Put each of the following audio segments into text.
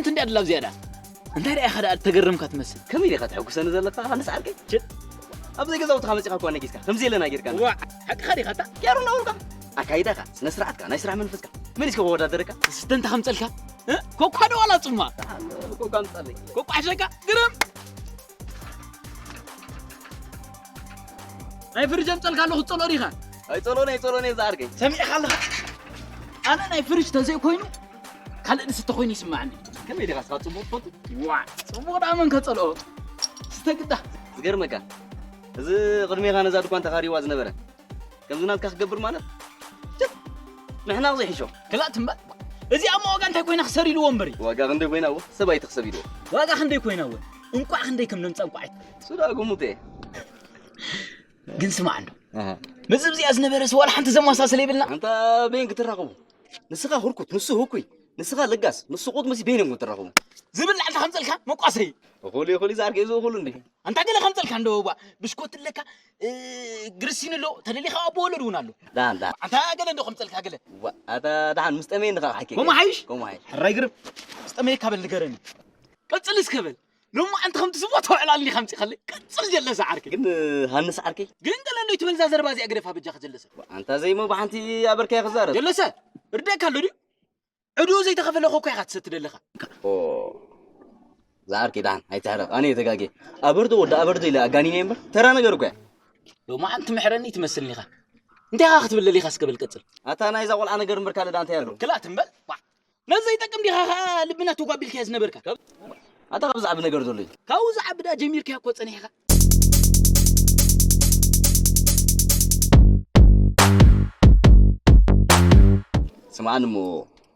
እንትን ድያ ድላብ ዝያዳ እንታይ ደኣ ኢኻ ደኣ ተገረምካ ትመስል? ከመይ ዲኻ ተሐጉሰኒ ዘለኻ? ሃንስ ዓርከይ? ችል። ኣብ ዘይገዛውትኻ መጺኻ እኳ ነጊስካ። ከምዚ የለና ጌርካ። ዋ፣ ሓቅኻ ዲኻ እታ? ጌሩ እናበልካ። ኣካይዳኻ፣ ስነ ስርዓትካ፣ ናይ ስራሕ መንፈስካ። መን እስከ ክወዳደረካ? ስተ እንተ ከምጸልካ? እ? ኮኳ ዶ ዋላ ጽማ? ኮኳ ኣምጻለይ። ኮኳ ሕሸካ? ግርም! ናይ ፍርጅ ኣምጸልካ ኣለኹ፣ ትጸልኦ ዲኻ? ኣይጸልኦን፣ ኣይጸልኦን እየ ዝዓርከይ። ሰሚዕካ ኣለኻ? ኣነ ናይ ፍርጅ ተዘይኮይኑ ካልእ ዝስተ ኮይኑ ይስምዓኒ። ከመይ ዲኻ እስኻ ጽቡቕ ትፈቱ? ዋ፣ ጽቡቕ ደኣ መን ከጸልኦ? ስተ ግዳ። ዝገርመካ፣ እዚ ቅድሜኻ ነዛ ድኳን ተኻሪዋ ዝነበረ፣ ከምዚ ናትካ ክገብር ማለት፣ ጭት፣ ንሕና ዘይሕሾ። ክላእ ትምባል። እዚኣማ ዋጋ እንታይ ኮይና ክሰር ኢልዎ እምበሪ? ዋጋ ክንደይ ኮይና እወ? ሰብ ኣይትኽሰብ ኢልዎ። ዋጋ ክንደይ ኮይና እወ? እንቋዕ ክንደይ ከም ነምጻ እንቋዕ ኣይትፈልጥ። እሱ ደኣ ግሙት እየ። ግን ስማዕ እንዶ። ኣሃ። ምስ እዚኣ ዝነበረስ ዋላ ሓንቲ ዘመሳሰለ የብልና። ኣንታ በይን ክትራኸቡ? ንስኻ ህርኩት፣ ንሱ ህኩይ፣ ንስኻ ለጋስ፣ ንሱ ቁጥ መሲ በይነም ክትራኸቡ? ዝብላዕ እንተ ከምጸልካ መቋሰይ። እኹል፣ እኹል ይዛርክ፣ እዚ እኹል እንዲ። ኣንታ ገለ ከምጸልካ እንዶ ዋ፣ ብሽኮት ኣለካ፣ እ፣ ግርሲን ኣሎ፣ ተደሊኻ ኣቦ ወለድ እውን ኣሎ። ዳ፣ ዳ። ኣንታ ገለ እንዶ ከምጸልካ ገለ። ዋ፣ ኣታ ደሓን ምስ ጠመየ እንድኻ ሓቂ። ከምኡ ሓይሽ? ከምኡ ሓይሽ። ሕራይ ግርም። ምስ ጠመየካ በል ንገረኒ። ቀጽል እስከ በል። ሎሚ ኣንቲ ከምቲ ዝቦታ ውዕላል እንዲኻ ኣምጺኻለይ። ቀጽል ጀለሰ ዓርከይ። ግን፣ ሃንስ ዓርከይ? ግን ገለ እንዶ ይትበል እዛ ዘረባ እዚኣ ግደፋ በጃኻ ጀለሰ። ኣንታ ዘይሞ ብሓንቲ ኣበርካያ ክዛረብ። ጀለሰ፣ እርደእካ ኣሎ ድዩ? ዕድኡ ዘይተኸፈለ ኮካ ኢኻ ትሰቲ ደለኻ። ኦ፣ ዝዓርከይ ደሓን ኣይትሕረቕ። ኣነ እየ ተጋግየ። ኣበርዶ ወዲ ኣበርዶ ኢለ ኣጋኒነ እምበር ተራ ነገር እኮ እያ። ሎሚ ኣንቲ ምሕረኒ ትመስልኒ ኢኻ። እንታይ ኢኻ ክትብል ደሊኻ እስከ በል ቀጽል። ኣታ ናይዛ ቆልዓ ነገር እምበር ካልእ ደኣ እንታይ ኣሎ? ክላእ ትም በል። ዋ። ነዚ ዘይጠቅም ዲኻ ኸኣ ልብና ተጓቢልካዮ ዝነበርካ? ኣታ ካብ ዝዓቢ ነገር ዘሎ እዩ። ካብኡ ዝዓቢ ደኣ ጀሚርካዮ እኮ ጸኒሕካ። ስምዓኒ እሞ፣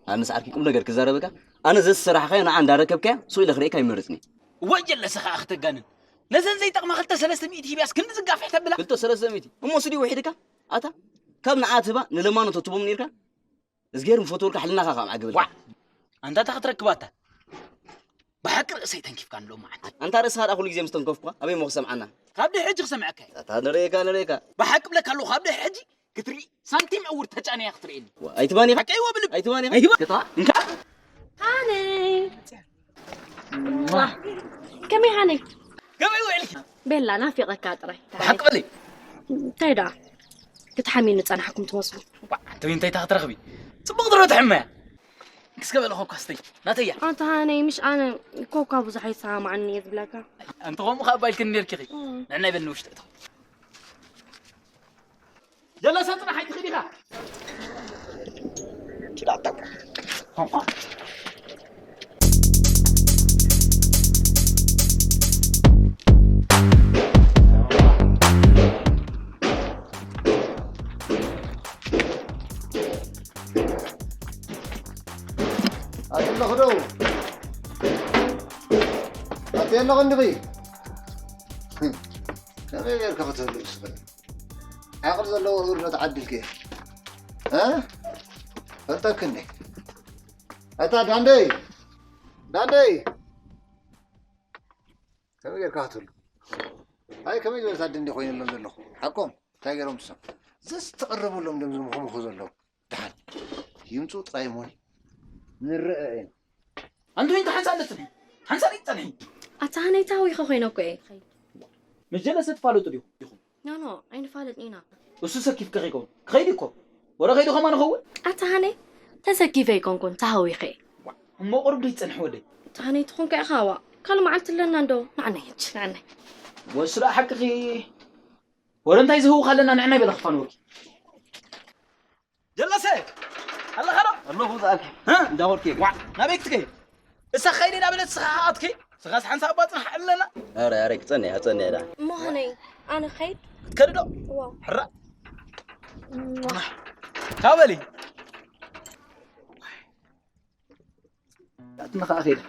ኣነስ ዓርኪ ቁም ነገር ክዛረበካ፣ ኣነ ዘዝሰራሕኻዮ ንዓ እንዳረከብካያ ሱቕ ኢለ ክርእየካ ኣይመርጽን እየ። እዋይ ጀለሰ ኸኣ ክተጋንን። ነዘን ዘይጠቕማ ክልተ ሰለስተ ሚእቲ ሂብያስ ክንዲ ዝጋፍሕ ተብላ። ክልተ ሰለስተ ሚእቲ? እሞ ስዲ ውሒድካ? ኣታ፣ ካብ ንዓ ትህባ ንለማኖ ተትቦም ነይርካ? እዝጌር ምፈትወልካ ሕልናኻ ካብ ዓገበልካ። ዋዕ! ኣንታ እታ ክትረክባ እታ። ብሓቂ ርእሰይ ተንኪፍካ ንሎሚ መዓልቲ። ኣንታ ርእስኻ ደኣ ኩሉ ግዜ ምስ ተንከፍኩ፣ ኣበይ እሞ ክሰምዓና? ካብ ድሕሪ ሕጂ ክሰምዐካ እየ። ኣታ ንርእየካ፣ ንርእየካ። ብሓቂ ብለካ ኣለኹ፣ ካብ ድሕሪ ሕጂ ክትርኢ ሳንቲም ዕውር ተጫንያ ክትርእየኒ። ዋ፣ ኣይትባን ኢኻ? ሓቀይ ወ ብልብ። ኣይትባን ኢኻ? ኣይትባን። ክታ? እንካ? ሃኒ። ዋ። ከመይ ሃኒ? ከመይ ውዕልኪ? ቤላ፣ ናፊቐካ ጥራይ። ብሓቂ በሊ። እንታይ ደኣ? ክትሓምዩኒ ጸናሕኩም ትመስሉ። ዋ፣ ኣንተ እንታይ ኢኻ ክትረኽቢ? ጽቡቕ ድሮ ትሕመያ። እስከ በለ ኮካ ስተይ። ናተያ። ኣንተ ሃኒ፣ ምሽ ኣነ ኮካ ብዙሕ ኣይሰማማዓኒ እየ ዝብለካ። ኣንተ ከምኡ ከኣ ባልክን ነርኪኺ። እም። ንዕናይ በል ንውሽጢ እቶ። ጀለሰ ጽናሕ ኣይትኽእል ኢኻ። ኣትለኹ ዶ? ኣትየለኹ እንዲኺ? ከመይ ጌርካ ክትህሉ ትኽእል? ዓቕሊ ዘለዎ እግሪ ዶ ተዓዲልኪ? እ? ፈልጠክኒ። ኣታ ዳንደይ! ዳንደይ! ከመይ ጌርካ ክትህሉ? ኣይ፣ ከመይ ዝበለት ኣደ እንዲ ኮይነሎም ዘለኹ? ሓቆም፣ እንታይ ገይሮም ንሶም? ዘዝተቐረበሎም ደም ዝምኹምኹ ዘለዉ። ደሓን ይምጹ ጥራይ እሞኒ ንረአ ኢና። ኣንተ ወይን ሓንሳእ ኣለትኒ። ሓንሳእ ይጸንሒ። ኣታ ሃነይ ታዊኸ ኮይነ እኮ እየ። ምስ ጀለሰ ትፋለጡ ዲኹም? ኖ፣ ኖ፣ ኣይንፋለጥን ኢና። እሱ ሰኪፍከ ከይከውን? ክኸይድ እኮ። ወረ ከይዱ ከማን ይኸውን? ኣታ ሃነይ ተሰኪፈ ኣይኮንኩን፣ ተሃዊኸ እየ። እሞ ቁሩብ ዶ ይጸንሒ ወደይ? ኣታ ሃነይ ትኹን ከ ኢኻ ዋ። ካልእ መዓልቲ ኣለና እንዶ? ንዓናይ ሕጂ፣ ንዓናይ። ወሱ ደኣ ሓቅኺ። ወረ እንታይ ዝህውኽ ኣለና ንዕናይ በለ ክፋንወኪ። ጀለሰ ኣለኻ ዶ? ኣለኹ ዝኣልኪ። እ? እንዳኸድኪ። ዋ፣ ናበይ ክትከይድ? እሳ ኸይደ ዳበለት ስኻ ኣትኪ? ስኻስ ሓንሳብ እባ ጽናሕ ኣለና። ኣረ፣ ኣረ፣ ክጸንሕ እያ፣ ክጸንሕ እያ። እሞ ሃነይ፣ ኣነ ኸይድ? ክትከዲ ዶ? እዋ። ሕራ። እዋ። ካብ በሊ። ኣትና ኸኣ ኸይደ።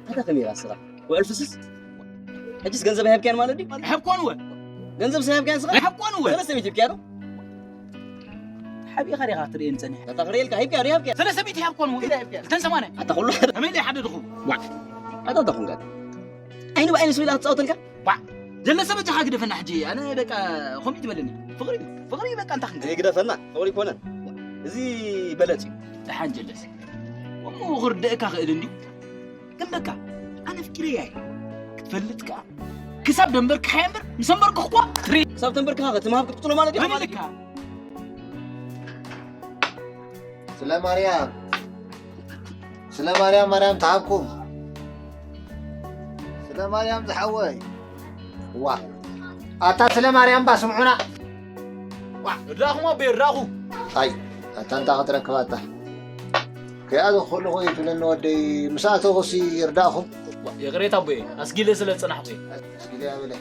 ኣታ ከመይ ኢኻ ስራሕ? ውዕል ፍስስ? ሕጅስ ገንዘብ ኣይሃብካያን ማለት ድዩ? ኣይሃብኳን እወ። ገንዘብ ዘይሃብካያን ስኻ? ኣይሃብኳን እወ። ሰለስተ ሚእቲ ሂብካያ ዶ? ሓቢእኻ ዲኻ ትርእየኒ ጸኒሕካ? ኣታ ክርእየልካ፣ ሂብካያ ዶ? ሃብካያ? ሰለስተ ሚእቲ ይሃብኳን እወ። ክልተን ሰማንያ። ኣታ ኩሉ ሓደ። ከመይ ኢለ ሓደ ድኹም? ዋዕ። ኣታ እንታይ ኹንካ? ዓይኒ ብዓይኒ ስብላ ክትፃወተልካ? ባ ጀለሰ በጃኻ ግደፈና ሕጂ። ኣነ በቃ ከምኡ ትበለኒ። ፍቕሪ ፍቕሪ በቃ እንታ ክንገ ይግደፈና። ፍቕሪ ይኮነን። እዚ በለጽ እዩ። ደሓን ጀለስ። እሞ ክርደእካ ክእል እንዲ። ግን በቃ ኣነ ፍቅረይ ኣይ ክትፈልጥ ከኣ ክሳብ ደንበርካ እምበር ምስ ኣንበርኩ እኳ ትሪ ክሳብ ተንበርካ እቲ ምሃብ ክትቅጽሎ ማለት እዩ። ምልካ ስለ ማርያም ስለ ማርያም ማርያም ተሃብኩም ስለ ማርያም ዝሓወይ ዋ ኣታ ስለ ማርያም ባ ስምዑና ራኹም ኣቦ ራኹ ኣይ ኣታ እንታ ክትረክብ ኣታ ከይኣተኹ ከለኹ እዩ ትብለኒ ወደይ ምስ ኣተኹሲ ይርዳእኹም ይቕሬታ ኣቦየ ኣስጊለ ስለ ዝጸናሕኩ እየ ኣስጊለ ያበለ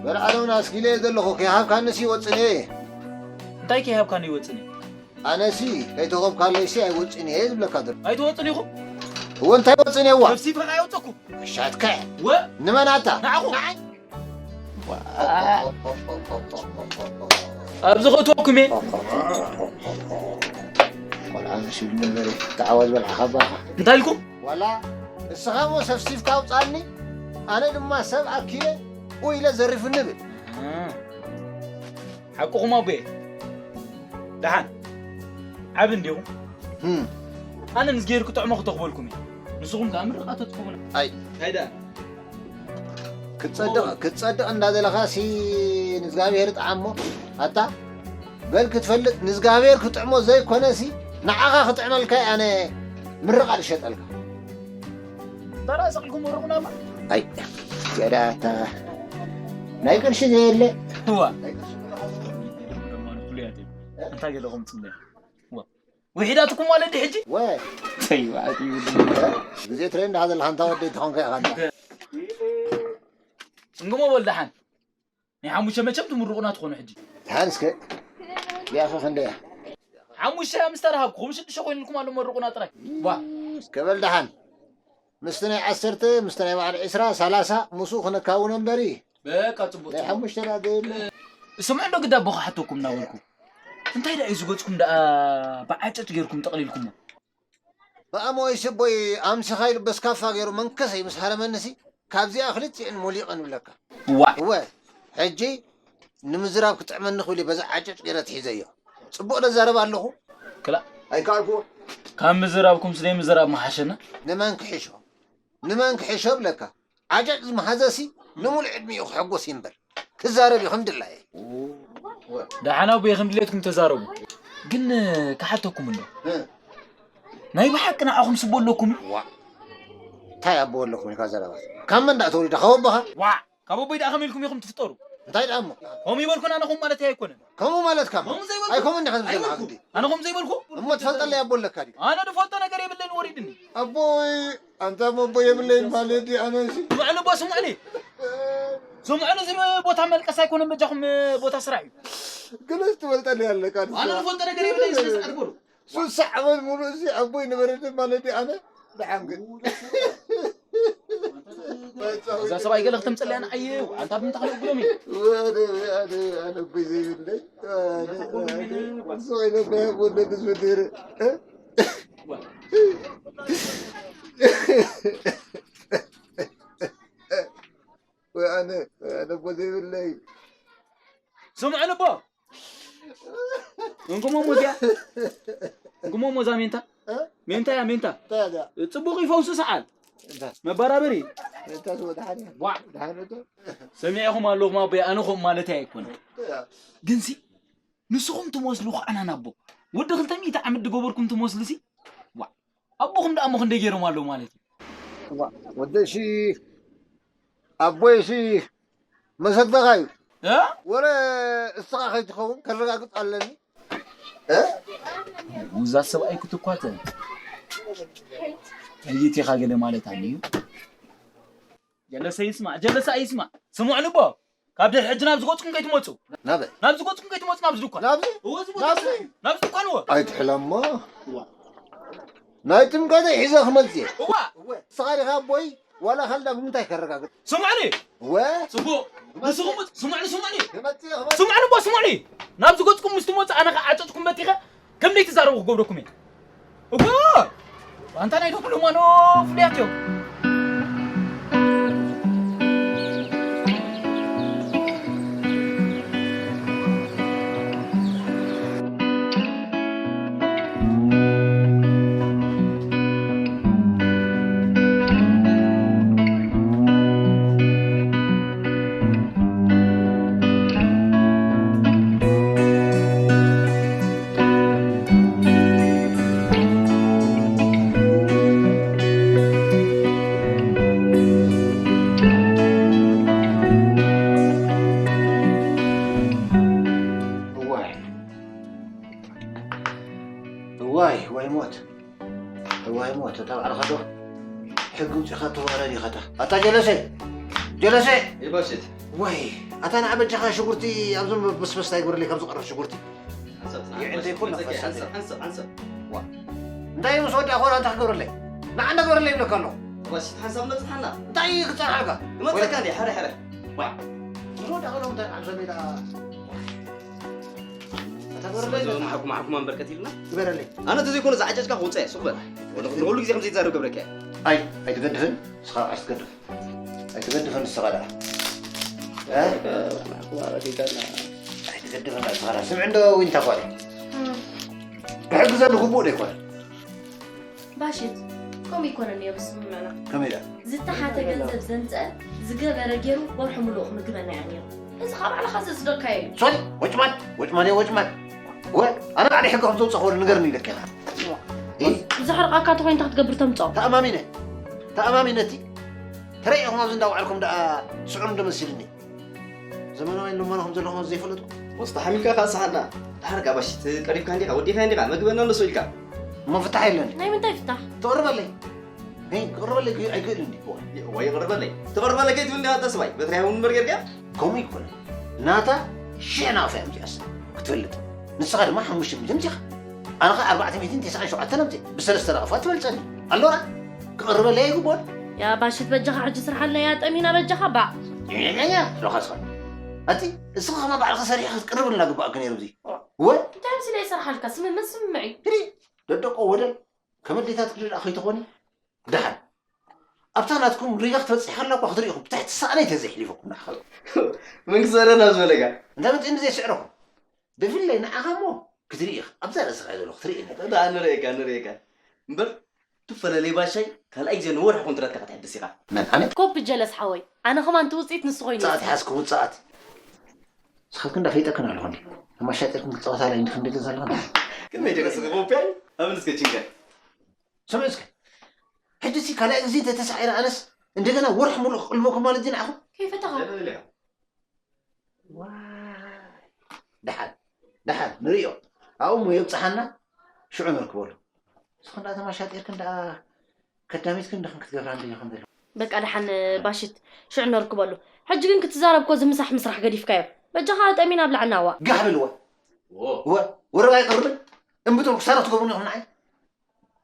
በልዓለውን ኣስጊለ እየ ዘለኹ ከይሃብካንሲ ይወጽን እየ እንታይ ከይሃብካኒ ይወጽን እየ ኣነሲ ከይተኾብካለይሲ ኣይወፅን እየ ዝብለካ ዘሎ ኣይትወፅን ኢኹም እወ እንታይ ወፅን እየዋ ነፍሲ ፈቃ ይወፀኩም መሻትከ ወ ንመናታ ንዓኹም ኣብዚ ከእትወኩም እየ ቆልዓ መሲሉ ነበር ተዓዋዝ በልዓኻ ባኻ እንታይ ኢልኩም ዋላ እስኻ ሞ ሰፍሲፍካ ኣውፃኒ ኣነ ድማ ሰብ ኣኪለ ኡ ኢለ ዘሪፉኒ ብል ሓቅኹም ኣቦየ ደሓን ዓብ እንዲኹም ኣነ ምስ ገይር ክጥዕሞ ክተኽበልኩም እዩ ንስኹም ከዓ ምርቓ ተጥቅሙና ኣይ እንታይ ደኣ ክትፀድቕ ክትፀድቕ እንዳደለኻ ሲ ንእግዚኣብሔር ጣዓሞ ኣታ በል ክትፈልጥ ንእግዚኣብሔር ክጥዕሞ ዘይኮነ ሲ ንዓኻ ክጥዕመልካ ኣነ ምርቓ ዝሸጠልካ ተራሰቕልኩም ወርቑና ኣይ ገዳታ ናይ ቅርሺ ዘየለ እዋ እንታይ ገለኹም ፅለ ውሒዳትኩም ማለት ድሕጂ ግዜ ትረይ እንዳሃዘልካ እንታ ወደይ ትኾንካ ኢኻ እንግሞ በል ደሓን ናይ ሓሙሽተ መቸም ትምርቑና ትኾኑ ሕጂ ደሓን እስከ ያኸ ክንደያ ሓሙሽተ ምስ ተረሃብኩኹም ሽዱሽተ ኮይኑልኩም ኣሎ መርቑና ጥራይ ዋ እስከ በል ደሓን ምስቲ ናይ ዓሰርተ ምስቲ ናይ በዓል ዕስራ ሰላሳ ምስኡ ክነካውኖ እምበሪ በቃ ፅቡቅ ናይ ሓሙሽተ ዳ ዘይብለ ስምዑ እንዶ ግዳ ኣቦ ክሓተኩም እናበልኩ እንታይ ዳ እዩ ዝገፅኩም ደኣ ብዓጨጭ ገይርኩም ጠቕሊልኩሞ ብኣሞይ ስቦይ ኣምስኻ ኢሉ በስካፋ ገይሩ መንከሰይ ምስ ሃረመንሲ ካብዚኣ ክልቲኤን ሞሊቐን ይብለካ ዋ እወ ሕጂ ንምዝራብ ክጥዕመኒ ክብል በዛ ዓጨጭ ገይረ ትሒዘዮ ፅቡቕ ደዛረብ ኣለኹ ክላ ኣይከኣልኩዎ ካብ ምዝራብኩም ስለ ምዝራብ መሓሸና ንመን ክሕሾ ንመን ክሕሾ ብለካ ዓጨጭ ዝመሃዘሲ ንሙሉእ ዕድሚኡ ክሕጎስ ይንበር ክዛረብ እዩ ከም ድላየ ደሓን ኣቦየ ከም ድሌትኩም ተዛረቡ ግን ክሓተኩም እንዶ ናይ ብሓቂ ንዓኹም ስቦ ኣለኩም እዩ እንታይ ኣቦ ኣለኩም ኢልካ ዘረባ ካብ መን ዳ ተወሊዳ ካብ ኣቦኻ ዋ ካብ ኣቦይ ደኣ ከመይ ኢልኩም ኢኹም ትፍጠሩ እንታይ ደኣ እሞ ከምኡ ይበልኩን ኣነ ኹም ማለት ኣይኮነን ከምኡ ማለት ካብ ከምኡ ዘይበልኩ ኣይኮምን ኢኻ ከምኡ ዘይበልኩ ኣነ ኹም ዘይበልኩ እሞ ትፈልጠለይ ኣቦ ኣለካ ድዩ ኣነ ዝፈልጦ ነገር የብለይን ወሪድኒ ኣቦይ ኣንታ መቦ የብለይን ማለት ድዩ ኣነ እሺ ስምዕኒ ኣቦ ስምዕኒ ስምዕኒ እዚ ቦታ መልቀስ ኣይኮነን በጃኹም ቦታ ስራሕ እዩ ግለስ ትፈልጠለይ ኣለካ ኣነ ዝፈልጦ ነገር የብለይን ስለዚ ኣድበሉ ስሳ ዓመት ሙሉእ እዚ ኣቦይ ነበረኒ ማለት ድዩ ኣነ ደሓን ግን እዛ ሰብኣይ ገለ ክተምፀለያ ንዓየ ኣንታ ብምንታ ክነብሎም እዩ ኣነ ኣቦይ ዘይብለይ እሱ ኮይነ ናይ ኣቦነት ዝብድር ኣነ ኣነ ኣቦ ዘይብለይ ስምዑ ንቦ እንኩሞ ሙዚያ እንኩሞ ሞዛ ሜንታ ሜንታ ያ ሜንታ ጽቡቅ ይፈውሱ ሰዓል መባራበሪ ሰሚዕኹም ኣለኹም ኣቦይ ኣነ ኹም ማለት ኣይኮነ ግንሲ ንስኹም ትመስሉ ኸዓና ናቦ ወዲ ክልተ ሚእቲ ዓመት ዝገበርኩም ትመስሉ ሲ ኣቦኹም ደኣ እሞ ክንደይ ገይሮም ኣለዉ ማለት እዩ ወደሲ ኣቦይሲ መሰግደኻ እዩ ወረ እስኻ ከይትኸውን ከረጋግፅ ኣለኒ ውዛ ሰብኣይ ክትኳተ እይት ኢኻ ገለ ማለት ኣለ እዩ ጀለሰ ይስማዕ ጀለሰ ኣይስማዕ ስሙዕ ልቦ ካብ ድሕሪ ሕጂ ናብ ዝገፅኩም ከይትመፁ ናበይ ናብ ዝገፅኩም ከይትመፁ ናብ ዝድኳን ናብዚ እወ ዝመፁ ናብዚ ናብዚ ድኳን እወ ኣይትሕለሞ ናይ ጥምቀተይ ሒዘ ክመፅእ እየ እዋ ንስኻ ዲኻ ኣቦይ ዋላ ካልዳ ብምንታይ ከረጋግፅ ስምዕኒ እወ ፅቡቅ ንስኹም ስምዕኒ ስምዕኒ ክመፅእ እየ ክመፅእ ስምዕኒ እቦ ስምዕኒ ናብ ዝገፅኩም ምስ ትመፁ ኣነ ከዓ ዓጨጥኩም በቲኸ ከም ዘይትዛረቡ ክገብረኩም እየ እዋ ኣንታ ናይ ዶክተር ሎማኖ ፍሉያት እዮም እታ ባዕልኻ ዶ ሕጊ ውፂእኻ ተዋረድ ኢኻ። እታ ኣታ ጀለሰ፣ ጀለሰ! ይባሽት ወይ ኣታ ንዓ በጃኻ ሽጉርቲ ኣብዞም መስመስታ ይግበረለይ፣ ካብ ዝቐረብ ሽጉርቲ። ሓንሳብ የዕንተ ይኩን መጸኪ ፈሳሲ። ሓንሳብ ሓንሳብ ሓንሳብ እንታይ እዩ ምስ ወዲኣ ኮና እንታይ ክገብረለይ? ንዓ እንዳግበረለይ ይብለካ ኣለኹ። ባሽት ሓንሳብ መጽሓና እንታይ እዩ ክጸንሓልካ? ክመጸካ እንዴ ሕረ ሕረ ምስ ወዲኣ ኮና እንታይ ዓብሰ ሜዳ እታ ግበረለይ ማሕኩም ማሕኩም ኣንበርከት ኢልና ግበረለይ። ኣነ ተዘይኮነ ዝዓጨጭካ ክውፀእ እየ ሱቕ በል ንኩሉ ግዜ ከምዘይትዛረብ ገብረካ እየ ኣይ ኣይትገድፍን ንስኻ ኣይትገድፍ ኣይትገድፍን ንስኻ ደኣ እ? ኣይትገድፍን ንስኻ ደኣ ስምዕ እንዶ ዊንታ ጓለይ ክሕግዘሉ ግቡእ ዶ ኣይኮነን ባሽት ከምኡ ይኮነን እዮ ብስምምዕና ከመይ ደኣ ዝተሓተ ገንዘብ ዘምፀአ ዝገበረ ገይሩ ወርሑ ሙሉእ ክምግበና እያ ነይሩ እዚ ካብ ባዕልኻ ዘፅደቅካዮ እዩ ሶሪ ወጭማን ወጭማን እየ ወጭማን ወ ኣነ ባዕለይ ሕጊ ከም ዘውፅእ ክበሉ ንገርኒ ኢለካ ኢኻ ዝሕርቃካ ተኮይንታ ክትገብር ተምፅኦ ተኣማሚነ ተኣማሚነቲ ተረኢኹም ኣብዚ እንዳውዓልኩም ደኣ ስዑር እንዶ መሲልኒ ዘመናዊ ልመና ከም ዘለኹም ዘይፈለጥኩ ወስተ ሓሚካ ካስሓና ድሓር ጋባሽት ቀሪብካ እንዲኻ ወዲኻ እንዲኻ መግበና ኣለሶ ኢልካ እሞ ፍታሕ የለን ናይ ምንታይ ፍታሕ ትቕርበለይ ክቕርበለይ ኣይክእልን ወይ ይቕርበለይ ትቕርበለይ ከይትብል እንዲኻ ተስባይ በትሪያ እውን እምበር ጌርካ ከምኡ ይኮነ ናታ ሽሕ ናቕፋ እዮም ዚኣስ ክትፈልጥ ንስኻ ድማ ሓሙሽተ ሚእቲ ምቲኻ ኣነ ኸ ኣርባዕተ ሚእትን ተስዓን ሸውዓተን ኣምፅእ ብሰለስተ ናቕፋ ትበልፀኒ ኣሎና ክቕርበለይ ኣይግቦን ያ ባሽት በጃኻ ሕጂ ስርሓልና ያ ጠሚና በጃኻ ባዕ ሎኻስኻ ኣቲ እስኻ ከማ ባዕልኻ ሰሪሕ ክትቅርብልና ግባእክ ነይሩ እዚ ወ እንታይ ምስለ ይሰርሓልካ ስምምን ስምምዕ እዩ ሂዲ ደደቆ ወደል ከም ኣዴታት ክልል ኣኸይትኾኒ ደሓን ኣብታ ናትኩም ሪጋ ክትበፅሕ ከላ እኳ ክትሪኢኹም ብትሕቲ ሳእነይ ተዘይሕሊፈኩም ንዓኻ መንግስቲ ዘረና ዝበለካ እንታይ መፅእኒ ዘይስዕረኹም ብፍላይ ንዓኻ እሞ ክትርኢ ኢኻ ኣብዛ ርእስኻ ዘሎ ክትርኢ ደኣ ንርእየካ ንርእየካ እምበር ትፈላለይ ባሻይ ካልኣይ ግዜ ንወርሒ ኮንትራትካ ከተሕድስ ኢኻ መን ኣነ ኮፒ ጀለስ ሓወይ ኣነ ከማን ትውፅኢት ንሱ ኮይኑ ውፅኣት ሓዝኩም ውፅኣት ንስኻትኩም እንዳፈይጠክን ኣለኹ እንዲ ተማሻጢርኩም ክትፀወታ ላይ እንዲ ክንደገ ዘለኹ ከመይ ደረስኺ ኮፒ ኣይ ኣምን እስከ ችንከ ስምዕ እስከ ሕጂ ሲ ካልኣይ ግዜ እንተተሳዒረ ኣነስ እንደገና ወርሒ ሙሉእ ክቅልበኩም ማለት ድዩ ንዓኹም ከይፈተኻ ደሓን ደሓን ንርእዮ ኣብኡ እሞ የብፅሓና ሽዑ ነርክበሉ ንስኹም ደኣ ተማሻጢርክን ደኣ ከዳሚትክን ድኽን ክትገብራ እንደዮ ከም ዘሎ በቃ ደሓን ባሽት ሽዑ ነርክበሉ ሕጂ ግን ክትዛረብ ኮ ዝምሳሕ ምስራሕ ገዲፍካዮ በጃኻ ጠሚና ኣብላዕና ዋ ጋሕ በልዋ ወ ወረባ ኣይቀርብን እምብቶም ክሳራ ትገብሩኒ ኢኹም ንዓይ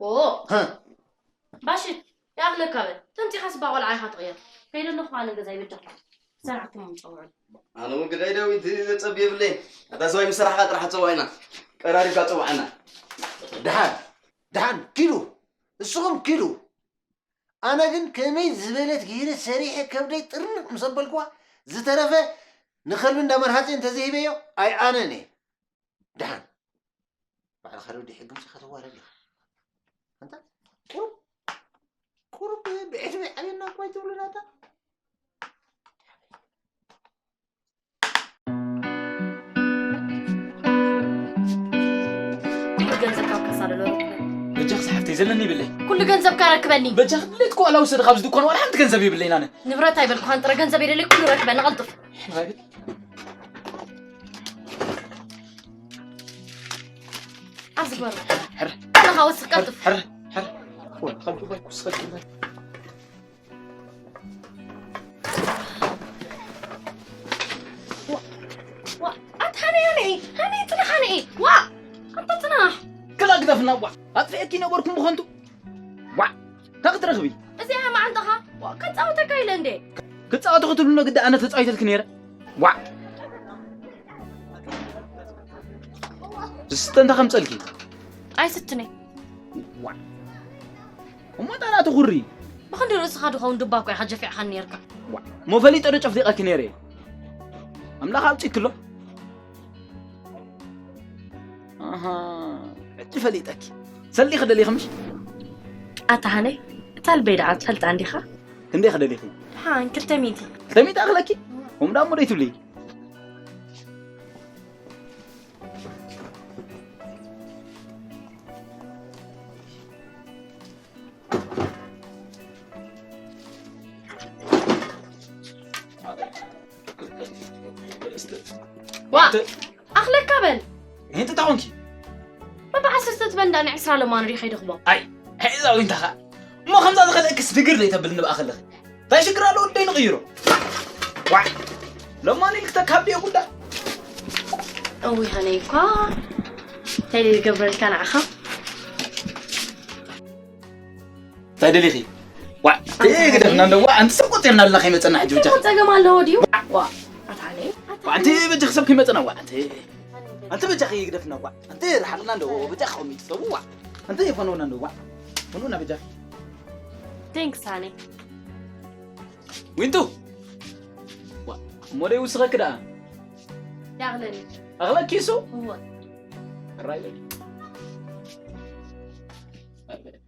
ኦ ባሽት ይኣኽለካ በል ተምፂኻ ስባ ቆልዓ ኢኻ ትቕየር ከይደ ኣለኹ ኣነ ገዛ ይበጃ ሰራሕኩም ምፀውዑ ኣነ እውን ግዳይ ዳዊት ዘፀብ የብለይ ኣታ ሰባይ ምስ ሰራሕካ ጥራሕ ፀዋዒና ቀራሪብካ ፀዋዓና ደሓን ደሓን ኪዱ እስኹም ኪዱ ኣነ ግን ከመይ ዝበለት ገይረ ሰሪሐ ከብደይ ጥርንቕ ምስ ኣበልክዋ ዝተረፈ ንኸልቢ እንዳ መርሃፂ እንተዘይበዮ ኣይ ኣነን እየ ደሓን ባዕልኻ ረዲ ሕጊ ምፅኻ ተዋረድ ኢኻ ኣንታ ቁሩብ ቁሩብ ብዕድመ ዓብየና እኳ ይትብሉ ናታ ኩሉ ገንዘብ ካብ ካሳ ደሎ በጃ ክሳብ ሓፍተይ ዘለኒ ይብለይ ኩሉ ገንዘብ ካረክበኒ በጃ ክድሌት ኮ ኣላ ውሰድ ካብዚ ድኳን ዋላ ሓንቲ ገንዘብ ይብለይን ኣነ ንብረት ኣይበልኩኻን ጥረ ገንዘብ የደለይ ኩሉ ረክበ ንቐልጥፍ ሕራይ ቤት ኣብዚ ግበሩ ሕር ኣለኻ ወስኽ ቀልጥፍ ሕር ሕር ወላ ካብ ዱባይ ኩስኸ ዱባይ ኣታ ሃነይ ሃነይ ሃነይ ፅናሕ ሃነይ ዋ ኣታ ፅናሕ ክላ ግደፍና ዋ ኣጥፍኤኪ ነበርኩም ብኸንቱ ዋ ካብ ክትረኽቢ እዚኣ መዓንጣኻ ከፃወተካ ኢለ እንዴ ክፃወቱ ክትብሉ ግዳ ኣነ ተፃዊተልኪ ነይረ ዋ ዝስተ እንተ ከምፀልኪ ኣይስትነይ ዋ እሞ ጣና ትኹሪ ብክንዲ ርእስኻ ድኸውን ድባ እኮ ኢኻ ጀፊዕኻኒ ነርካ ሞ ፈሊጠ ዶ ጨፍሊቐኪ ነይረ ኣምላኽ ኣውፂክሎ ኣሃ፣ ሕጂ ፈሊጠኪ ሰሊኺ ደሊኺ ምሽ ኣታ ሃነይ እታ ልበይ ደኣ ትፈልጣ እንዲኻ ክንደይ ክደሊኺ ሓን ክልተ ሚእቲ ክልተ ሚእቲ ኣኽለኪ ከምኡ ደኣ እሞ ደይ ትብሊ ዋ ኣኽለካ በል ይህንቲ እንታይ ኮንኪ በብዓሰርተ ትበል እንዳ ንዕስራ ለማን ሪኸ ይደኽቦ ኣይ ሕዛ ዊንታኻ እሞ ከምዛ ዝኸልእክስ ድግር ዘይተብል ንብኣ ከለኺ እንታይ ሽግር ኣለዎ? ወደይ ንቕይሮ። ዋዕ! ሎማኒ ክተካብድዮ ጉዳ። እውይ ሃነይ እኳ እንታይ ድገብረልካ ንዓኻ? እንታይ ደሊኺ? ዋዕ! ግደፍና እንዶ ዋዕ! ኣንቲ ሰብ ቆጺርና ኣለና ከይመጸና ሕጂ ብጃኺ። ጸገም ኣለዎ ድዩ? ዋ ኣታ ሃነይ ዋዕ! ኣንቲ በጃኺ ሰብ ከይመጸና ዋዕ! ኣንቲ ኣንቲ በጃኺ ግደፍና ዋዕ! ኣንቲ ርሓቕና እንዶ በጃኺ ከሚት ሰብ ዋዕ! ኣንቲ ይፈነውና እንዶ ዋዕ! ፈነውና በጃኺ። ቴንክስ ሃነይ። ዊንቱ! ዋዕ! እሞ ደይ ውስኸኪ ደኣ? ያቕለኒ። ኣኽለኪ እሱ? እወ። ራይ በል። ኣቤት።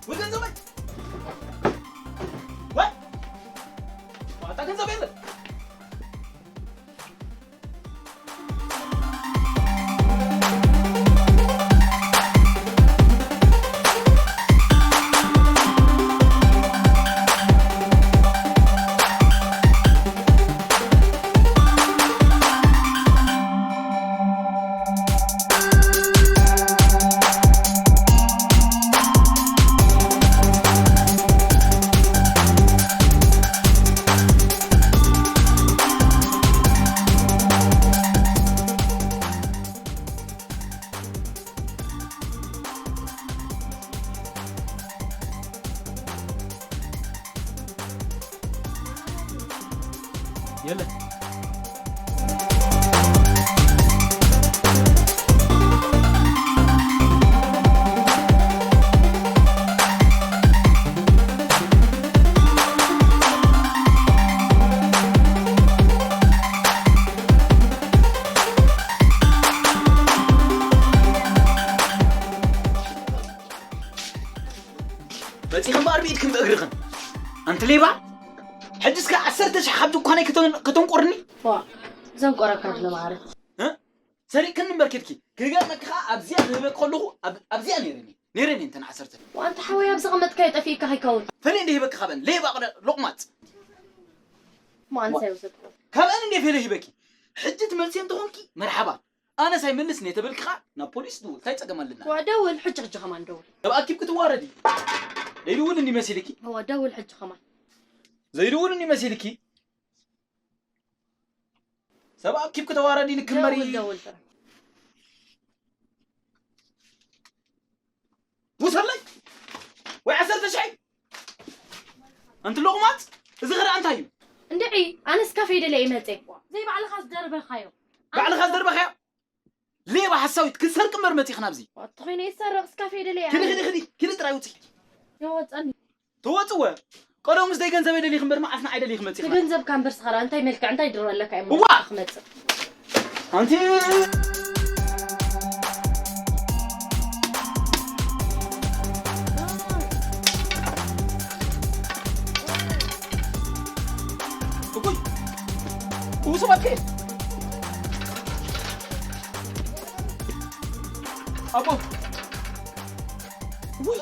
ወይ ገንዘበይ! ወይ! ዋጣ ገንዘብ የለን! የለ። መፂኽን ብኣርቢኢድክን ብእግርኽን ኣንቲ ሌባ። ሕጂ እስከ ዓሰርተ ሽሕ ካብ ድኳነይ ከተን- ከተንቆርኒ። ዋ ዘንቆረካ ድለ ማዕረ። እ? ሰሪቕክን እምበር ኬድኪ ክገርመኪ ከዓ ኣብዚኣ ዝህበኪ ከለኹ ኣብ- ኣብዚኣ ነይረኒ ነይረኒ እንተን ዓሰርተ። ዋንታ ሓወይ ኣብ ዘቐመጥካዮ ጠፊእካ ከይከውን። ፈሊ እንደ ሂበኪ ካበን ሌባ ቅለ- ሎቕማፅ። ማንሳይ ወሰድኩ። ካብአን እንደ ፈለ ሂበኪ ሕጂ ትመልሲ እንተኾንኪ መርሓባ። ኣነ ሳይመልስ ነይ ተበልኪ ከዓ ናብ ፖሊስ ድውል እንታይ ፀገም ኣለና? ዋ ደውል ሕጂ ሕጂ ከማን ደውል። ተባኣኪብ ክትዋረዲ ዘይድውል እንዲ መሲልኪ ዋ ደውል ሕጂ ከማን። ዘይድውል እንዲ መሲልኪ ሰብ ኣኪብ ክተዋረዲ ንክመሪ ደውል ደውል ጥራይ። ውሰለይ ወይ ዓሰርተ ሽሕ ኣንቲ ሎቕማፅ እዚ ኸዳ እንታይ እዩ? እንድዒ ኣነስ ካፌ ደለ ይመፀ። ዘይባዕልኻ ዝደርበኻዮ ባዕልኻ ዝደርበኻዮ ሌባ ሓሳዊት ክትሰርቂ እምበር መፂኽን ኣብዚ ተኾይነ ይሰርቕ እስካ ፌደለ ክዲ ክዲ ክዲ ክዲ ጥራይ ውፅእ የወፀኒ ተወፅወ ቀደሙ ምስ ደይ ገንዘበይ ደሊኽ እምበር መዓስ ንዓይ ደሊኽ መፂኻ ንገንዘብካ እምበር ስኻራ እንታይ መልክዕ እንታይ ድሮ ኣለካ እዮም እዋ! ክመፅእ ኣንቲ እኩይ እው ሰባት ከ ኣቦ ውይ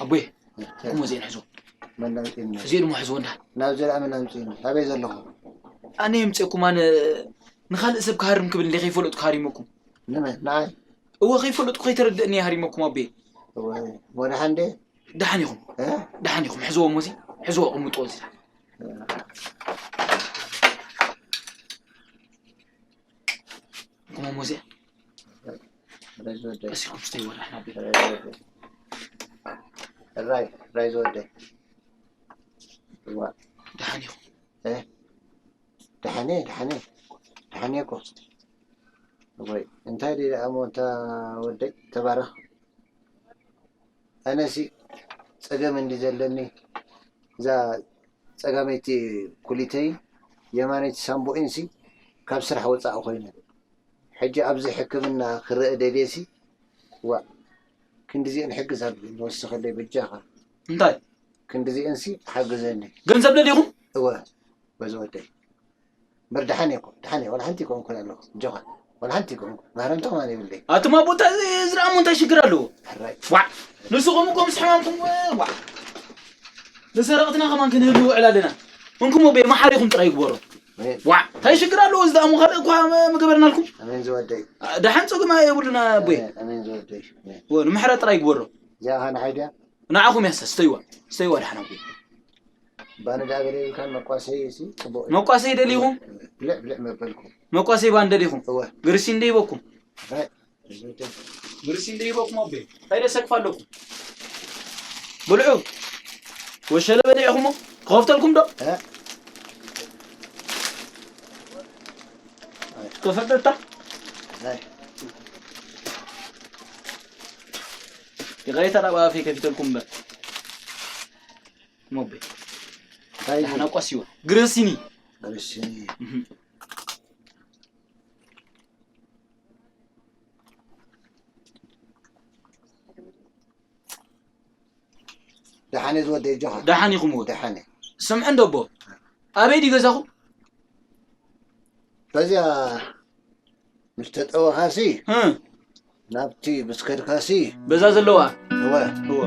ኣቦየ ኩሞ እዚኤን ሕዞ መናምፂን እዚኦ ድማ ሕዞ እንዳ ናብ ዘላኣመ ናምፂን ኣበይ ዘለኹ ኣነ የምፅእኩም ኣነ ንካልእ ሰብ ክሃርም ክብል እንደ ከይፈለጡ ክሃሪመኩም ንመን? ንዓይ? እወ፣ ከይፈለጥኩ ከይተረደእኒ ሃሪመኩም ኣቦየ። እወ፣ እሞ ደሓን ድየ? ደሓን ኢኹም። እ? ደሓን ኢኹም። ሕዝዎ እሞ እዚ፣ ሕዝዎ ኣቕምጥዎ እዚ። እሞ እሞ እዚ። ራይ ዝወደይ። ቀስ ኢልኩም ስተይዎ ደሓን ኣቦየ። ራይ ዝወደይ። ራይ፣ ራይ ዝወደይ። እዋ። ደሓን ኢኹም። እ? ደሓን እየ፣ ደሓን እየ። ደሓን እየ እኮ። ወይ፣ እንታይ ድዩ ደኣ እሞ፣ እንታ ወደይ፣ ተባረኽ። ኣነሲ ጸገም እንዲ ዘለኒ፣ እዛ ጸጋመይቲ ኩሊተይን የማነይቲ ሳምቦኢንሲ ካብ ስራሕ ወጻኢ ኮይነን። ሕጂ ኣብዚ ሕክምና ክረአ ደልየሲ፣ ዋእ፣ ክንድዚአን ሕግዝ ኣብ ንወስኸለይ በጃኻ። እንታይ? ክንድዚአንሲ ሓግዘኒ። ገንዘብ ደሊኹም? እወ፣ በዚ ወደይ። እምበር ደሓን እየ እኮ፣ ደሓን እየ፣ ዋላ ሓንቲ ኣይኮንኩን ኣለኹ። ኣጆኻ፣ ዋላ ሓንቲ ኣይኮንኩን። ማረምታ ከማን የብለይ። ኣቱም ኣቦ፣ እንታይ እዚ ደኣ እሞ እንታይ ሽግር ኣለዎ? ሕራይ። ዋዕ፣ ንስኹም እኮ ምስ ሕማምኩም፣ ዋዕ። ንሰረቕትና ከማን ክንህሉ ውዕል ኣለና። እንኩም ኣቦ፣ መሓሪኹም ጥራይ ይግበሮ። ኣሜን። ዋዕ፣ እንታይ ሽግር ኣለዎ? እዚ ደኣ እሞ ካልእ እኳ መ-፣ ምገበርናልኩም። ኣሜን ዝወደይ። ኣ፣ ደሓን ጸገም የብሉና ኣቦይ። ኣሜን፣ ኣሜን ዝወደይ። ኣሜን። ወ-፣ ንምሕረት ጥራይ ይግበሮ። እዚኣ ኸኣ ንዓይ ድያ? ንዓኹም እያ፣ ስተይዋ፣ ስተይዋ ደሓን ኣቦይ። ባኒ ደኣ ገለ ይብልካን መቋሰይ ሲ ጽቡቕ እዩ። መቋሰይ ደሊኹም? ብልዕ ብልዕ መበልኩም። መቋሰይ ባኒ ደሊኹም? እወ። ግርሲ እንደ ይበኩም? ኣይ፣ ግርሲ እንደ ይበኩም ኣቦይ። እንታይ ደሰክፍ ኣለኩም? ብልዑ። ወሸለ በሊዕኹሞ? ክኸፍተልኩም ዶ? እ? ተፈተታ? ኣይ። ይቕሬታ ናብ ኣፈይ ከፊተልኩም እምበር። ሞቤ። እንታይ እዩ? ንሕና ቋሲዋ። ግረሲኒ። ግረሲኒ። እህ። ደሓን እዩ ዝወደይ፣ ኣጆኻ። ደሓን ኢኹም ወ-? ደሓን እዩ። ስምዕ እንዶ ኣቦ፣ ኣበይ ድዩ ገዛኹም? በዚኣ ምስ ተጠወኻሲ፣ እ። ናብቲ ምስ ከድካሲ። በዛ ዘለዋ? እወ። እወ።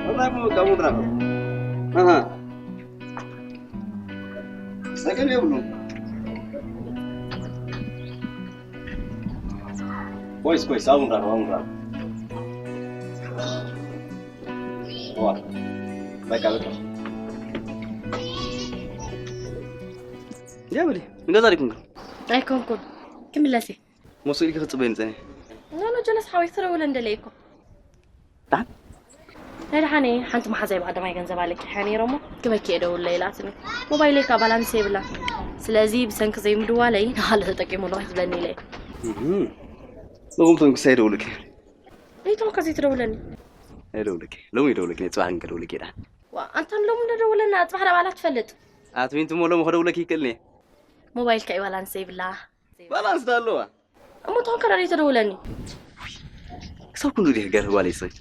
ወላሂ እሞ በቃ ሙድራ ነው። ኣሃ። ጸገም የብሉን። ቆይስ፣ ቆይስ፣ ኣቡን ራብ፣ ኣቡን ራብ። ዋ፣ በቃ፣ በቃ። እንዲያ በሊ፣ ንገዛ ዲኩም? ኣይኮንኩን። ክምለስ እየ። መሲልኪ ክጽበይ ንጸኒ። ኖ፣ ኖ፣ ጀለስ ሓወይ፣ ክተደውለ እንደለየ እኮ። ደሓን? ናይ ደሓነይ ሓንቲ መሓዛይ ብቐዳማይ ገንዘብ ኣለቂሐ ነይረ እሞ፣ ክበኪ እየ ደውለ ኢላትኒ። ሞባይለይ ከኣ ባላንስ የብላን። ስለዚ ብሰንኪ ዘይምድዋለይ ንኻልእ ተጠቂሙ ኣለኹ ትብለኒ ኢለ እየ። እህ። ሎሚ ተንኩሳ ይደውልኪ። ለይትኹም ከ ዘይትደውለኒ? ኣይደውልኪ። ሎሚ ይደውልኪ፣ ናይ ጽባሕ ግን ከደውልኪ እየ ደሓን። ዋ፣ ኣንታ ሎሚ እንደደወለና ጽባሕ ዳኣ ባላ ትፈልጥ። ኣትሚንቲ እሞ ሎሚ ከደውለኪ ይክእልኒ። ሞባይልካ እዩ ባላንስ ዘይብላ። ባላንስ ዳ ኣለዋ። እሞ ተኾንካ ዳ ዘይተደውለኒ? ክሳብ ክንዱ ዲኺ ገርህ ጓለይ ሰይ።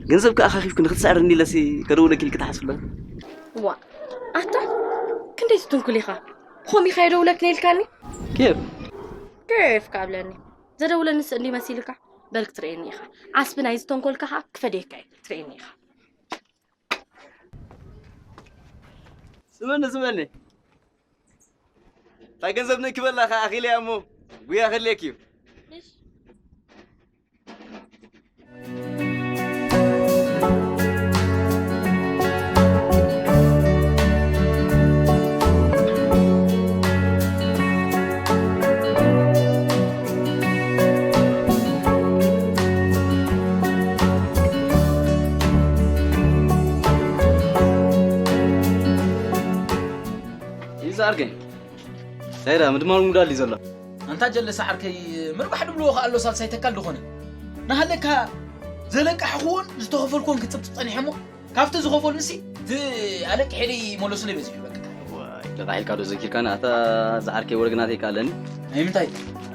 ገንዘብ ከኣ ካኺፍኪ ንኽትስዕርኒ ኢለሲ ከደውለኪ ኢልኪ ትሓስብለ? ዋ፣ ኣታ ክንደይ ትትንኩል ኢኻ? ብኸምኡ ኢኻ የደውለኪ ነይልካኒ? ኬፍ? ኬፍ ካብለኒ። ዘደውለኒ ስእሊ መሲልካ? በል ክትርእየኒ ኢኻ። ዓስቢ ናይዚ ተንኮልካ ኸኣ ክፈድየካ እየ። ክትርእየኒ ኢኻ። ስመኒ፣ ስመኒ። እታ ገንዘብ ንእክበላ ከኣ ኣኺለያ እሞ ጉያ ከድልየኪ እዩ። ይዛ ኣርገኝ። ዳይራ ምድማር ሙዳል እዩ ዘሎ። ኣንታ ጀለሰ ዓርከይ፣ ምርባሕ ድብልዎ ከኣ ኣሎ ሳልሳይ ተካል ዝኾነ። ናሃለካ ዘለቃሕኹዎን ዝተኸፈልኩዎን ክጽብጽብ ጸኒሐ እሞ፣ ካብቲ ዝኸፈሉንሲ፣ እቲ ኣለቅሐለይ መለሱለይ በዚሑ በቃ። ዋይ፣ ለቃሕ ኢልካ ዶ ዘኪርካኒ? ኣታ ዝዓርከይ ወርቂ ናተይ ከ ኣለኒ? ናይ ምንታይ?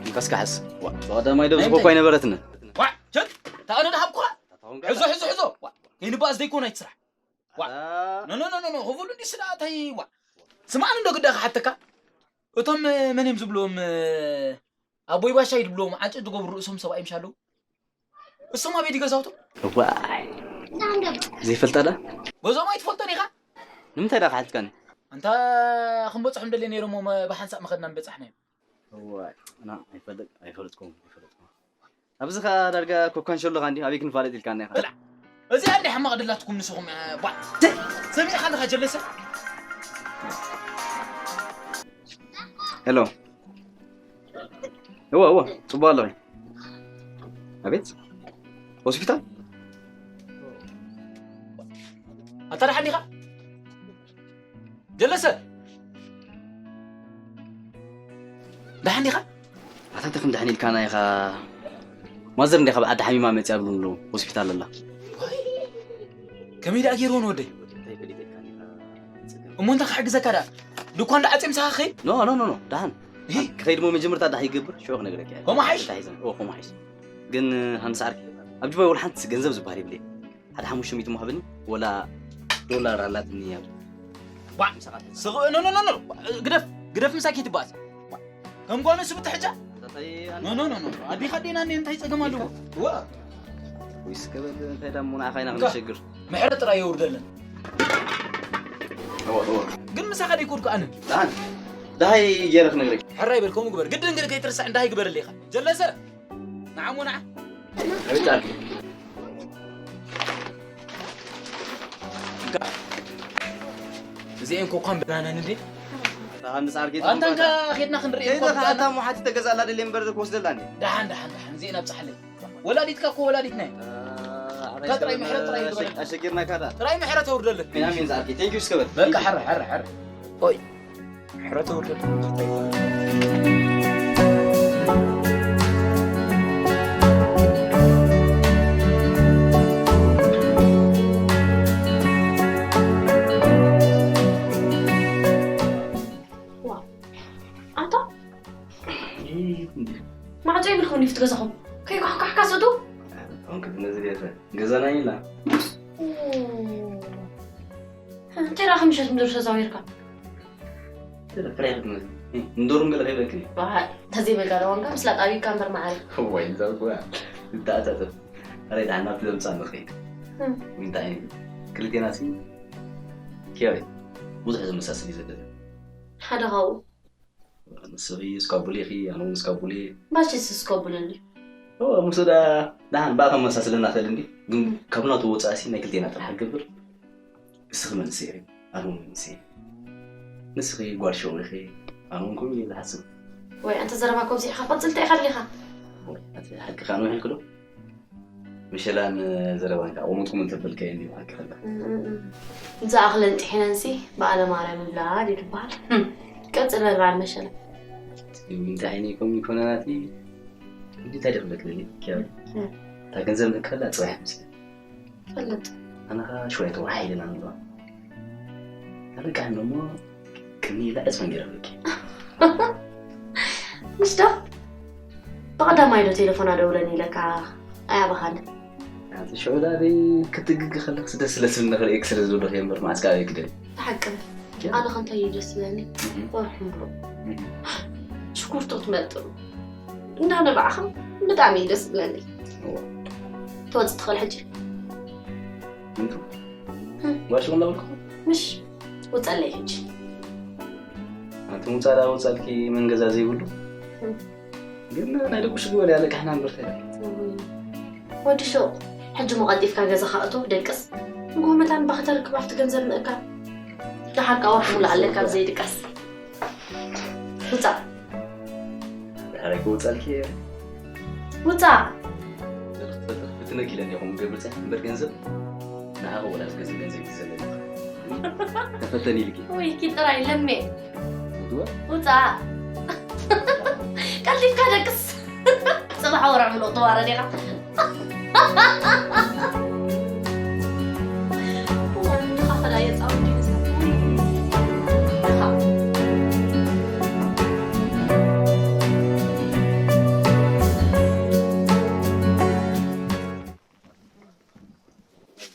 እንካስ ክሓስ። ዋ፣ ብቐዳማይ ደብ ናይ ዝኮኳ ምንታይ? ኣይነበረትኒ። ዋ፣ ቸክ፣ ታቐዶ ድሃብኩኻ? ሕዞ፣ ሕዞ፣ ሕዞ። ዋ፣ ከይንባኣስ ዘይኮነ ኣይትስራሕ። ዋ። ኣታ ኖ፣ ኖ፣ ኖ፣ ኖ፣ ኖ፣ ክፉሉ እንዲስ ደኣ እንታይ፣ ዋ። ስማዕኒ እንዶ ግዳ ክሓተካ። እቶም፣ እ፣ መን እዮም ዝብልዎም፣ እ፣ ኣቦይ ባሻይ ዝብልዎም ዓንጨት ዝገብሩ ርእሶም ሰብኣይ ምሽ ኣለዉ? እሶም ኣበይ ድዩ ገዛውቶም? እዋይ። ዘይፈልጣ ዳ? በዞም ኣይትፈልጦን ኢኻ? ንምንታይ ደኣ ክሓትትካኒ? ኣንታ ክንበጽሖም ደልየ ነይሮም እሞ ብሓንሳእ ምኸድና ምበጻሕናዮም። እዋይ፣ ና፣ ኣይፈልጥ-፣ ኣይፈልጥኩም፣ ኣይፈልጥኩም። ኣብዚ ኸኣ ዳርጋ ኮኳንሸሎ ኸኣ እንዲ ኣበይ ክንፋለጥ ኢልካና ኢኻ። ብላዕ! እዚኣ እንዲ ሕማቕ ድላትኩም ንስኹም፣ እ፣ ቧዕ! ሰሚዕኻ ኣለኻ ጀለሰ? ሄሎ። እወ፣ እወ፣ ጽቡቕ ኣለኹ። ኣቤት? ሆስፒታል? ኣታ ደሓን ዲኻ? ጀለሰ! ደሓን ዲኻ? ኣታ እንታይ ከም ደሓን ኢልካና ኢኻ? ማዘር እንዲያ ካብ ዓዲ ሓሚማ መጽያ ብሉ ኣለዉ፣ ሆስፒታል ኣላ። ዋይ! ከመይ ደኣ ገይርዎ ንወደይ? እንታይ ፈሊጠካ ኢኻ? እሞ እንታይ ክሕግዘካ ደኣ? ድኳን ደኣ ዓጽየ ምሳኻ ክኸይድ? ኖ፣ ኖ፣ ኖ፣ ኖ፣ ደሓን። እሂ! ክኸይድ እሞ መጀመርታ ደሓን ይገብር፣ ሽዑ ክነግረካ እየ። ከምኡ ሓይሽ? እንታይ ሒዘ? ኦ፣ ከምኡ ሓይሽ። ግን፣ ሃንስ ዓርኪ፣ ኣብ ጅባይ ወላ ሓንቲ ገንዘብ ዝበሃል የብለይ። ሓደ ሓሙሽተ ሚእቲ እሞ ሃበኒ፣ ወላ ዶላር ኣላትኒ እያ። ዋ፣ ምሳኻ ስቕ-፣ ኖ፣ ኖ፣ ኖ፣ ኖ፣ ግደፍ፣ ግደፍ ምሳይ ከይትበኣስ። ዋ፣ ከም ጓኖ ስብቲ ሕጃ? ኣታታይ፣ ኣነ ኖ፣ ኖ፣ ኖ፣ ኖ፣ ኣዴኻ ዴና እኔ እንታይ ጸገም ኣለዎ? ዋ። ወይስ ከበል እንታይ ዳሞ ንዓኻ ኢና እንካ፣ ክንሸግር? ምሕረት ጥራይ የውርደለን። እወ፣ እወ። ግን ምሳኻ ደይኮድኩ ኣነ። ደሓን፣ ደሃይ ገይረ ክነግረኪ። ሕራይ በል፣ ከምኡ ግበር። ግድን ግን ከይትርስዕ እንዳሃይ ግበረለይ ኢኻ። ጀለሰ፣ ንዓ እሞ ንዓ። ኣቤት ዓርኪ። እዚኤን ኮኳን በናናን እንዴ? ኣንታ ሃንስ ዓርኪ ኣንታ እንካ ተምባታ። ኬድና ክንርኢ ከይደ እኮ ከኣታ ብዛዕባ ሞ ሓቲ ተገዛላ ደልየ እምበር ክወስደላ እንዴ? ደሓን፣ ደሓን፣ ደሓን፣ እዚኤን ኣብጽሓለይ። ወላዲትካ እኮ ወላዲትና እያ። አ፣ ኣታ ጥራይ ምሕረት ጥራይ ይግበረልካ። ኣሸ-፣ ኣሸጊርናካ ዳ። ጥራይ ምሕረት ኣውርደለይ። ኣሜን፣ ኣሜን፣ ዝዓርከይ። Thank you እስከ በል። በቃ፣ Thank you። ሕረ፣ ሕረ፣ ሕረ። ኦይ፣ ምሕረት ኣውርደለይ። ዋው። ኣታ? እ፣ እንዴ። ማዕጾ የብልኩም ድዩ እቲ ገዛኹም? ከይኳሕኳሕካ ስእቱ? ኣሁን ክትነዝር የለ። ገዛና ይላ። ኦ። እንታይ ደኣ ምሸት ምድሪ ተዛዊርካ? ፍረ-፣ ፍረ ክትመዝን። እ፣ ንዶርም ገለ ከይበክን። ባህ፣ ተዘይበልካ ዶ ዋንካ ምስላ ጣቢብካ እምበር መዓረይ። እዋይ፣ እዛ እኮ እያ። እተኣታተፍ። ኣረ፣ ደሓን ናብቲ ዘምጻ ንኸይድ። እ። እንታይ ክልቴና ሲ ኪያሪ፣ ብዙሕ ዝመሳሰል እዩ ዘለና። ሓደ ካብኡ። ንስኺ እስካቡሌ ኢኺ፣ ኣነ እውን እስካቡሌ። ባሽስ እስካቡሌ እንድዩ። ኦ፣ ሙሱ ዳ፣ ደሓን፣ ብኣ ከመሳስለና ክእል እንድዩ። ግን ካብ ናቱ ወጻእሲ ናይ ክልቴና ጥራሕ ክገብር። ንስኺ መንእሰይ ኢኺ፣ ኣነ እውን መንእሰይ እየ። ንስኺ ጓል ሸው ኢኺ፣ ኣነ እውን ከምኡ እየ ዝሓስብ። ወይ፣ ኣንተ ዘረባ እኮ ኣብዚሕካ ቀጽል፣ እንታይ ኢኻ ኣሊኻ? ወይ፣ ኣቲ ሓቂ ከኣ ንውሕልኪ ዶ? ምሸላን ዘረባን ከኣ ቁሙጥኩም እንተበልካዮ እንድዩ ሓቂ ከላ። እም፣ እም፣ እም። ዝኣኽለን ጥሒነንሲ ብኣለ ማርያም ይብላ ድዩ ዝበሃል? እም። ቀጽል በል በዓል መሸላ። እንታይ ዓይነይ ከምኡ ይኮነ ናቲ? እንዲ እንታይ ደኽለክ ደሊ? ኪያሪ። እም። እታ ገንዘብ ንእከላ ጽባሕ ምስለ። ፈልጥ። ኣነ ኸኣ ሽወያ ተዋሒደና ንብሎ። ኣነ ቃል ደሞ ቅኒ ኢላ ዕጽ መንገር ብኪ። ምሽ ዶ? ብቐዳማይ ዶ ቴሌፎን ኣደውለኒ ኢለካ ኣያባኻን? ኣንቲ ሽዑ ዳኣ ደይ ክትግግ ከለክስ ደስ ስለ ስል ንኽርእየክ ስለ ዝብለኽ እየ እምበር፣ መዓስ ከኣ እየ ክደሊ። ብሓቂ በል። ያ። ኣነ ከ እንታይ እዩ ደስ ዝብለኒ? እህ። ወርሒ ሙሉእ። እህ። ሽኩርቶ ትመጥሩ። እንዳበላዕኻ ብጣዕሚ እዩ ደስ ዝብለኒ። እዋ። ትወጽእ ትኽእል ሕጂ? እንቱ? እህ። ዋሽ እንዳበልኩ? ምሽ ውጸለይ ሕጂ። ኣንቲ ምውጻእ ደኣ ወጻልኪ መን ገዛ ዘይብሉ? እህ። ግን ናይ ደቁ ሽግር እያ ለቃሕና እምበር ከይዳ። እህ። ወዲ ሹቕ፣ ሕጂ እሞ ቀልጢፍካ ገዛኻ እቶ፣ ደቅስ። ንጎ መታን ባኺ ተርክብ ኣብቲ ገንዘብ ምእካብ። ደሓር ከኣ ወርሒ ሙሉእ ኣለካ ብዘይድቃስ። ውጻእ። ድሕረይ ክወጻልኪ እየ። ውጻእ። ብትነኪለ እንዲኹም ገብርፀ እምበር ገንዘብ ንዓኺ ወላ ዝገዝእ ገንዘብ እዩ ዘለኒ። ተፈተኒ ኢልኪ። ወይ ኪ ጥራይ ለሜ። እትወ? ውጻእ። ቀልጢፍካ ደቅስ። ጽባሕ ወርሒ ምሉእ ተዋረድ ኢኻ። እዋን፣ ንኻኸዳ የጻውድ ይመስል። ውይ፣ ድኻ።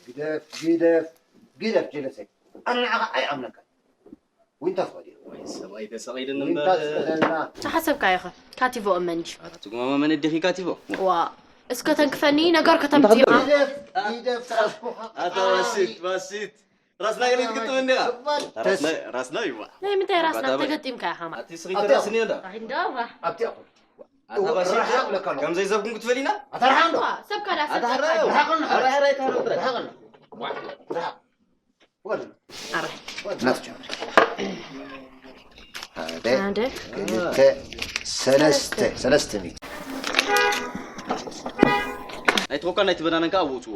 ግደፍ፣ ግደፍ፣ ግደፍ ጀለሰይ። ኣነ ንዓኻ ኣይኣምነካን። ዊንታ ትኸድ ኢኻ። ወይ ሰብኣይ ተሰቒሉኒ ዊንታ እምበር። ትስእለና። ዝሓሰብካዮ ኸ? ካቲቮ እመን ድዩ? ኣረ ትጉማመመን እዲኺ ካቲቮ። ዋ፣ እስከ ተንክፈኒ ነገር ከተምጽእ ኢኻ። ግደፍ፣ ግደፍ፣ ትራስኩኻ። ኣታ ባሲት፣ ባሲት። ራስና ገለ ትግጥም እንዲኻ? ራስና፣ ራስና ይዋ። ናይ ምንታይ ራስና ተገጢምካ ኢኻ? ኣቲ ስኺ ተራስኒ እንዳ። ኣይ፣ እንዳ ዋ። ኣብቲ ኣኹ። ኣታ ባሲ ርሓቕ ለካ ኣሎ። ከም ዘይዘብኩም ክትፈልይና? ኣታ ርሓቕ ኣሎ። ዋ፣ ሰብ ካላ ሰብ ኣታ ርሓቕ። ርሓቕ ኣሎ። ርሓቕ ኣሎ። ርሓቕ ኣሎ። ዋ፣ ርሓቕ። ወል። ኣረ። ናት ጀምር። ሓደ፣ ሓደ። ክልተ፣ ሰለስተ፣ ሰለስተ ሚእቲ። ናይቲ ኮካን ናይቲ በናናን ከኣ ኣውጽዎ።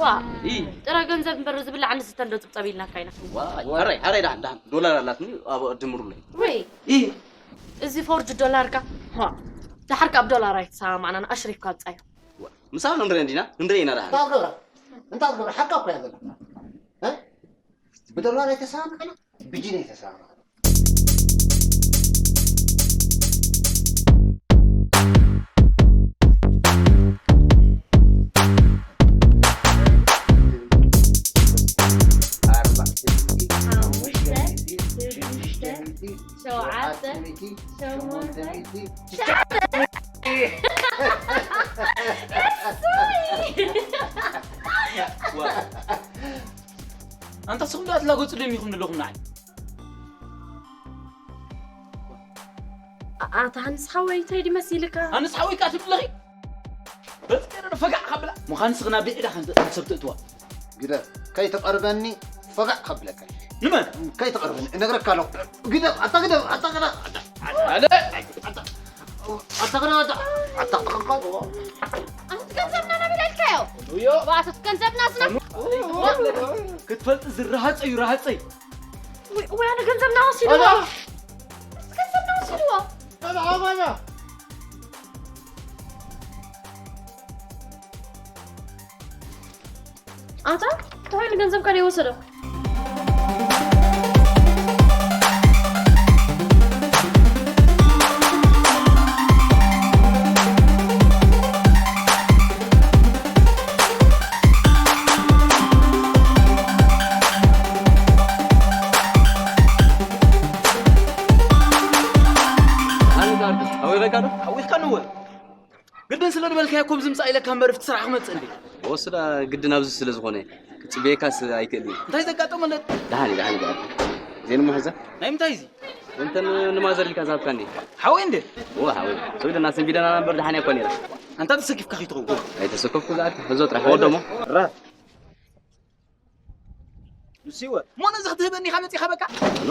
ዋ፣ ኢ። ጥረ ገንዘብ እምበር ዝብላዕ ንዝተ እንዶ ጽብጸብ ኢልናካ ኢና። ዋ፣ ኣረ፣ ኣረ፣ ደሓን፣ ደሓን። ዶላር ኣላትኒ፣ ኣብ ድምሩለይ። ወይ። ኢ። እዚ ፎርጅ ዶላርካ፣ ዋ፣ ደሓርካ ኣብ ዶላር ኣይተሰማማዕናን ኣሽሪፍካ ኣብጻዮ። ዋ፣ ምሳና ንርኢ እንዲና፣ ንርኢ ኢና ደሓን። እንታይ ትገብራ? እንታይ ትገብራ? ሓቃ እኮ እያ ዘላ። እ? ብዶላር ኣይተሰማማዕና፣ ብጂን ኣይተሰማማዕና። ሓሙሽተ፣ ሽዱሽተ፣ ሸውዓተ፣ ሸሞንተ፣ ትሽዓተ። ኣንታ ስኹም ደኣ ትላገጹ ደም ኢኹም ዘለኹም ንዓይ። ኣታ ሃንስ ሓወይ፣ እንታይ ድዩ መሲልካ? ሃንስ ሓወይ ከኣ ትብለኺ? በዝገረ ፈጋዕ ካብላ። ምዃንስ ክና ብዕዳ ከም ሰብ ትእትዋ። ግደፍ፣ ከይትቐርበኒ ፈጋዕ ከብለካ። ንመን? ከይትቐርበኒ እነግረካ ኣለኹ። ግደፍ፣ ኣታ ግደፍ፣ ኣታ ግደፍ፣ ኣታ፣ ኣለ። ኣታ፣ ኣታ ግደፍ፣ ኣታ፣ ኣታ፣ ኣታ፣ ኣንቲ ገንዘብና ነቢለልካዮ። እዮ። ኣታ ገንዘብና ዝና-፣ ክትፈልጥ ዝረሃጸ እዩ፣ ረሃጸይ። ወይ፣ ወይ፣ ኣነ ገንዘብና ወሲድዎ። ኣታ። ገንዘብና ወሲድዎ። ኣታ፣ ኣታ። ኣታ፣ ተባሂሉ ገንዘብካ ዶ ይወሰዶ? ኣነ ጋር ኣዊረካ ዶ? ኣዊርካ ንወ። ግድን ስለ ዝበልካዮ እኮ ኣብዚ ምጻእ ኢለካ እምበር፣ ኣብቲ ስራሕ ክመጽእ እንዴ? ወስዳ ግድን ኣብዚ ስለ ዝኾነ፣ ክጽበየካስ ኣይክእልን። እንታይ ዘጋጠመ ኣሎ? ደሓን እዩ፣ ደሓን እዩ፣ ደሓን። ዜን መሕዛ? ናይ ምንታይ እዚ? እንተን ንማዘር ኢልካ ዝሃብካኒ። ሓወይ እንዴ? እወ፣ ሓወይ። ሰው ኢለና ሰንቢደና እምበር ደሓን እያ እኮ ነይራ። ኣንታ ተሰኪፍካ ከይትኸውን። ኣይተሰከፍኩ ዝኣት፣ ሕዞ ጥራሕ፣ ሕዞ። ወደሞ። ራ። ንሱ ይወ-፣ እሞ ነዚ ክትህበኒ ኢኻ መጺኻ በቃ? ኣሎ።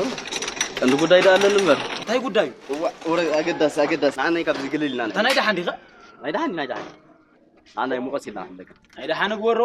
ቀንዲ ጉዳይ ደኣ ኣለኒ እምበር። እንታይ ጉዳዩ? እዋ፣ ወረ-፣ ኣገዳሲ፣ ኣገዳሲ። ንዓናይ ካብዚ ግልል ኢልና እንታይ ናይ ደሓን ዲኻ? ናይ ደሓን፣ ናይ ደሓን። ንዓናይ ሙቐት ኢልና ንሕለካ። ናይ ደሓን ግበሮ።